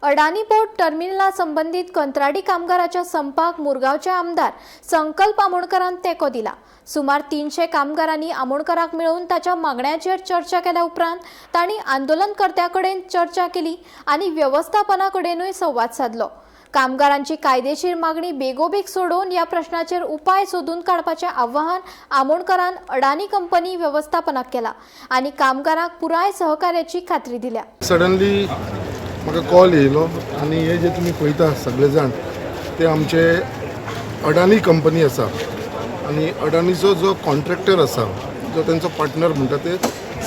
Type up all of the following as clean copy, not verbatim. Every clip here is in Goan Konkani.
अडानी पोर्ट टर्मिनला संबंदीत कंत्राटी कामगाराच्या संपाक मुरगांवचे आमदार संकल्प आमोणकरान तेंको दिला. सुमार 300 कामगारांनी आमोणकराक मेळून ताच्या मागण्याचेर चर्चा केल्या उपरांत तांणी आंदोलनकर्त्या कडेन चर्चा केली आनी वेवस्थापना कडेनूय संवाद सादलो. कामगारांची कायदेशीर मागणी बेगोबेग सोडोवन ह्या प्रश्नाचेर उपाय सोदून काडपाचें आवाहन आमोणकरान अडानी कंपनी वेवस्थापनाक केला आनी कामगारांक पुराय सहकार्याची खात्री दिल्या. सडनली म्हाका कॉल येयलो आनी हे जे तुमी पळयता सगळे जाण ते आमचे अडानी कंपनी आसा आनी अडानीचो जो कॉन्ट्रॅक्टर आसा, जो तेंचो पार्टनर म्हणटा ते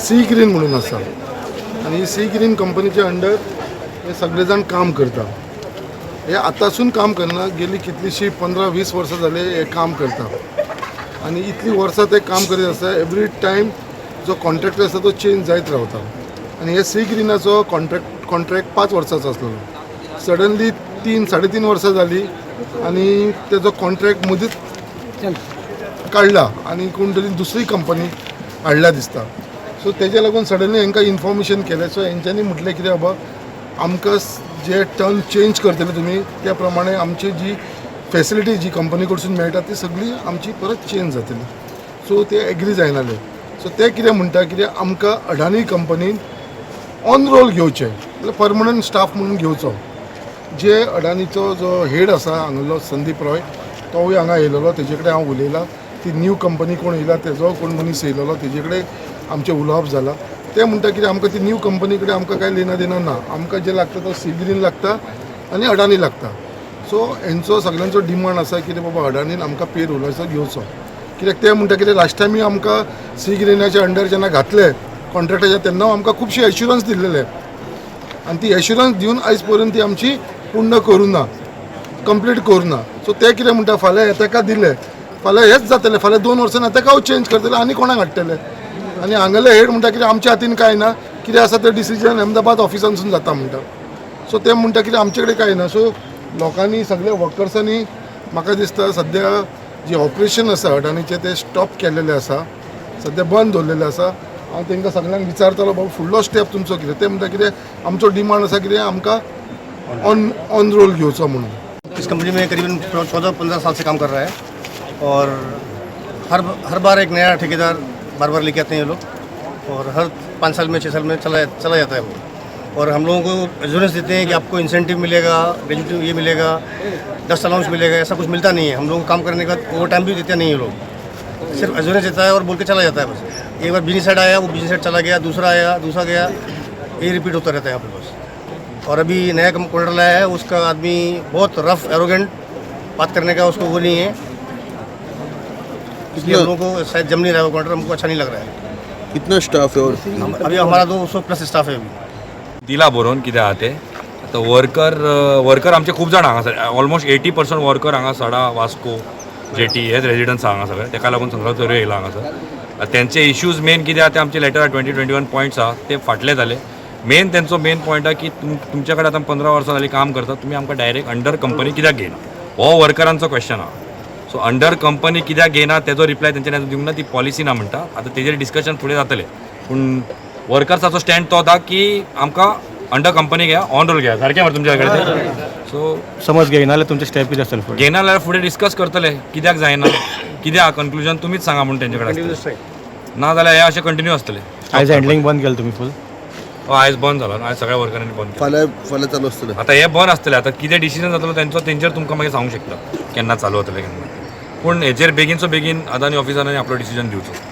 सी ग्रीन म्हणून आसा आनी सी ग्रीन कंपनीच्या अंडर हे सगळे जाण काम करता. हे आतांसून काम करना, गेली कितलींशीं 15-20 वर्सां जाले हे काम करता आनी इतलीं वर्सां ते काम करीत आसता. एवरी टायम जो कॉन्ट्रॅक्टर आसा तो चेंज जायत रावता आनी हे सी ग्रिनाचो कॉन्ट्रॅक्ट 5 वर्सांचो आसलेलो. सडनली 3-3.5 वर्सां जालीं आनी तेजो कॉन्ट्रॅक्ट मदींच काडला आनी कोण तरी दुसरी कंपनी हाडल्या दिसता. सो तेज्या लागून सडनली हांकां इन्फॉर्मेशन केलें. सो हेंच्यांनी म्हटलें कितें बाबा, आमकां जे टर्म चेंज करतले तुमी त्या प्रमाणे आमची जी फेसिलिटी जी कंपनी कडसून मेळटा ती सगळी आमची परत चेंज जातली. सो ते एग्री जायनाले. सो ते कितें म्हणटा कितें, आमकां अडानी कंपनीन ऑन रोल घेवचें, म्हणल्यार परमनंट स्टाफ म्हणून घेवचो. जे अडानीचो जो हेड आसा हांगलो संदीप रॉय, तोवूय हांगा येयलेलो. तेजे कडेन हांव उलयलां. ती न्यू कंपनी कोण येयला तेजो कोण मनीस येयलेलो, तेजे कडेन आमचें उलोवप जालां. ते म्हणटा कितें, आमकां ती न्यू कंपनी कडेन आमकां कांय लेना देना ना, आमकां जें लागता तो सी ग्रीन लागता आनी अडानी लागता. सो हेंचो सगळ्यांचो डिमांड आसा कितें बाबा, अडानीन आमकां पे रोलाचो घेवचो. कित्याक ते म्हणटा कितें, लास्ट टायमूय आमकां सी ग्रीनाच्या अंडर जेन्ना घातले कॉन्ट्रॅक्टाच्या तेन्ना आमकां खुबशे एश्युरन्स दिल्लेले आनी ती एश्युरन्स दिवन आयज पर्यंत ती आमची पूर्ण करूं ना, कंप्लीट करूं ना. सो ते कितें म्हणटा, फाल्यां हे ताका दिले, फाल्यां हेच जातलें, फाल्यां 2 वर्सां ताका चेंज करतले आनी कोणाक हाडटले. आनी हांगेले हेड म्हणटा कितें, आमच्या हातीन कांय ना, कितें आसा तें डिसिजन अहमदाबाद ऑफिसांसून जाता म्हणटा. सो ते म्हणटा कितें, आमचे कडेन कांय ना. सो लोकांनी सगल्या वर्कर्सांनी म्हाका दिसता सद्या जे ऑपरेशन आसा अडानीचें तें स्टॉप केल्लेलें आसा, सद्या बंद दवरलेलें आसा. हांव तांकां सगल्यांक विचारतालो, बाबा फुडलो स्टेप तुमचो कितें? ते म्हणटा कितें, आमचो डिमांड आसा कितें, आमकां ऑन रोल घेवचो म्हणून. इस कंपनी में करीबन 14-15 साल से काम कर रहा है और हर हर बार एक नया ठेकेदार बार बार लेके आते हैं ये लोग और हर 5 साल में, 6 साल में चला चला जाता है वो. और हम लोगों को एश्योरेंस देते हैं कि आपको इंसेंटिव मिलेगा, ग्रेजुएटी ये मिलेगा, 10 अलाउंस मिलेगा. ऐसा कुछ मिलता नहीं है. हम लोगों को काम करने का ओवर टाइम भी देते नहीं है लोग. सिर्फ एश्योरेंस देता है और बोल के चला जाता है बस. एक बार बिजनेस साइड आया, वो बिजनेस साइड चला गया, दूसरा आया, दूसरा गया, ये रिपीट होता रहता है यहाँ पे बस. और अभी नया कंप्यूटर लाया है, उसका आदमी बहुत रफ, एरोगेंट बात करने का उसको वो नहीं है. इसलिए हम लोगों को शायद जम नहीं रहा है वो काउंटर, हमको अच्छा नहीं लग रहा है. कितना स्टाफ है और अभी हमारा 200 प्लस स्टाफ है अभी. दिला बरोवन कितें आहा तें. आतां वर्कर वर्कर आमचे खूब जाण हांगासर, ऑलमोस्ट 80% वर्कर हांगा सडा, वास्को जेटी हेच रेजिडंट्स आहा हांगा सगळे. तेका लागून संकल्प चोरयो येयला हांगासर. आतां तेंचे इश्यूज मेन कितें आहा ते आमचे लेटर 20-21 पॉयंट्स आहा, ते फाटले जाले. मेन तेंचो मेन पॉयंट आहा की तुमचे कडेन आतां 15 वर्सां जालीं काम करता, तुमी आमकां डायरेक्ट अंडर कंपनी कित्याक घेयना, हो वर्करांचो क्वेश्चन आहा. सो अंडर कंपनी कित्याक घेयना तेजो रिप्लाय तेंच्यानी आजून दिवंक ना. ती पॉलिसी ना म्हणटा. आतां तेजेर डिस्कशन फुडें जातलें, पूण वर्कर्साचो स्टँड तो आसा की आमकां अंडर कंपनी घेया, ऑन रोल घेया. सारकें मरे तुमच्या कडेन? सो समज घेयना जाल्यार तुमचे स्टेप कितें आसतले फुडें? घेयना जाल्यार फुडें डिस्कस करतले कित्याक जायना, कितें आहा कन्क्लुजन तुमीच सांगा म्हूण तेंचे कडेन आसतलें. ना जाल्यार हें अशें कंटिन्यू आसतलें. आयज हँडलिंग बंद केलें तुमी फूल? हय, आयज बंद जाला. आयज सगळ्या वर्करांनी बंद केलें. फाल्यां फाल्यां चालू आसतलें? आतां हें बंद आसतलें. आतां कितें डिसिजन जातलो तेंचो तेंचेर तुमकां मागीर सांगूंक शकता केन्ना चालू जातलें केन्ना. पूण हेचेर बेगीनचो बेगीन अदानी ऑफिसरांनी आपलो डिसिजन दिवचो.